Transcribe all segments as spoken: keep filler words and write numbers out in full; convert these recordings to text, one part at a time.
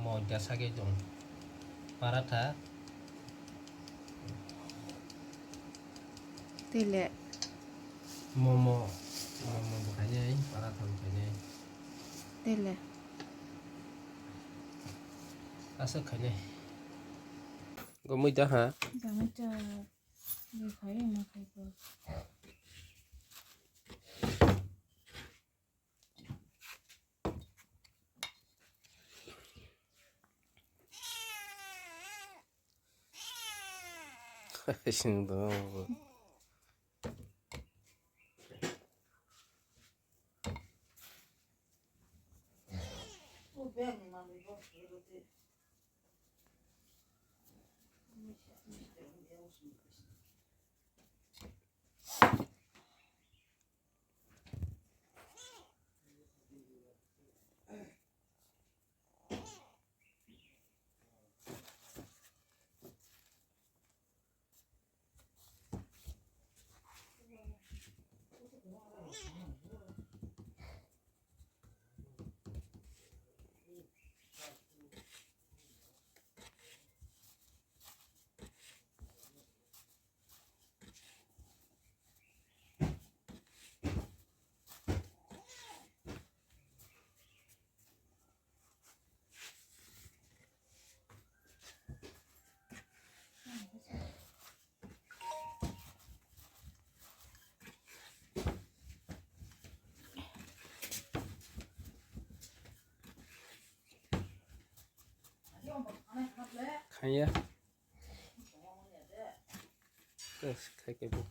Mo ja sake tong. Paratha. Tele. Momo. Momo bo khainai, paratha bo khainai. Tele. Asa khainai. Gomui da ha? Gomui da. Ye khai ma khai ko. Sing dong. Khaya. Yes, khai ke bo.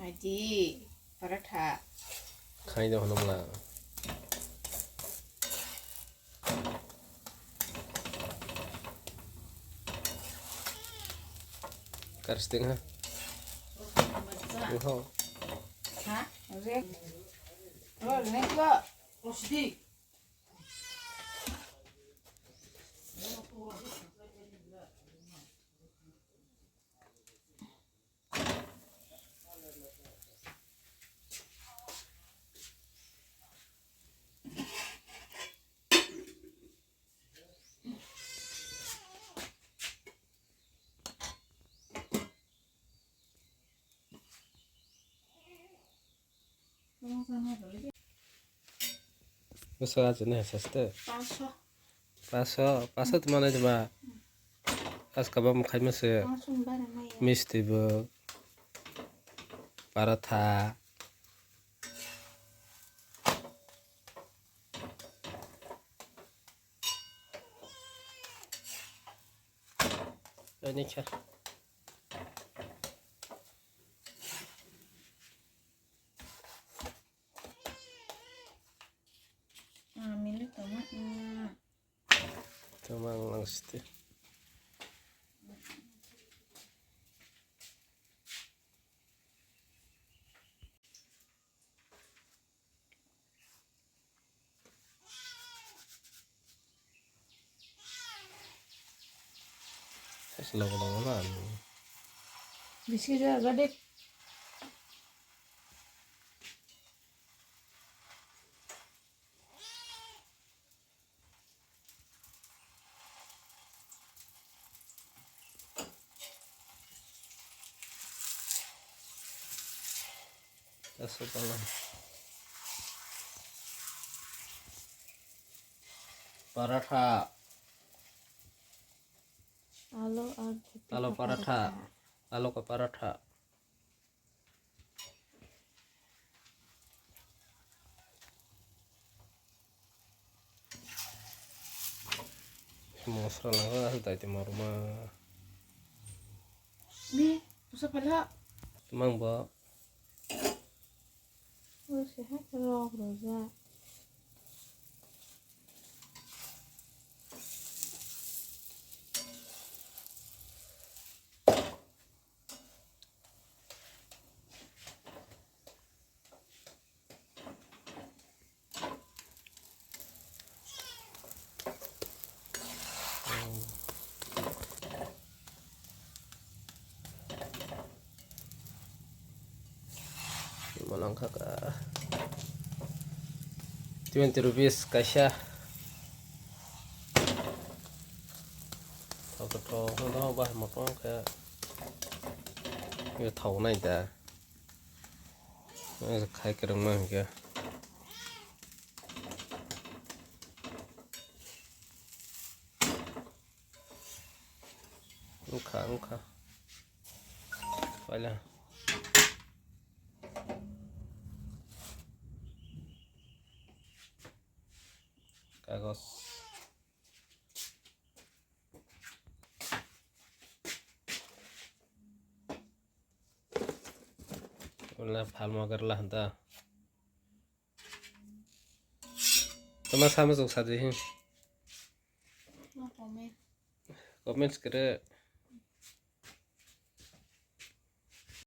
Aji, paratha. Khai do hono bwla. Karsting ha. Uho. Ha? Re. Ro, re, ko. Usdi. Bwswk achini hai saste. Paso. Paso, paso tuma nai tuma. Paso kabam khai mase. Paso ni bara nai. Misti bo. Paratha. Ani kha. Ah, mili tongma, mm. Tongma ang lang site. Logo logo na. Biskit jaga dek. Aswk pala. Paratha. Alo ar Alo paratha. Alo ka paratha. Mosra langkha aswk daitwi morma. Bi, usa pala. Mang bo. Usa ha rok roja. Malangkha ka twenty rupees kaisa. Thok thok no ba motom khe. Yo thok nai da. Khai kwrwngma hinkhe. Wngkha, wngkha. Paila. Kagos. Wala phalma garla hanta. Tama sama jok saji hin. No comment. Comments kere.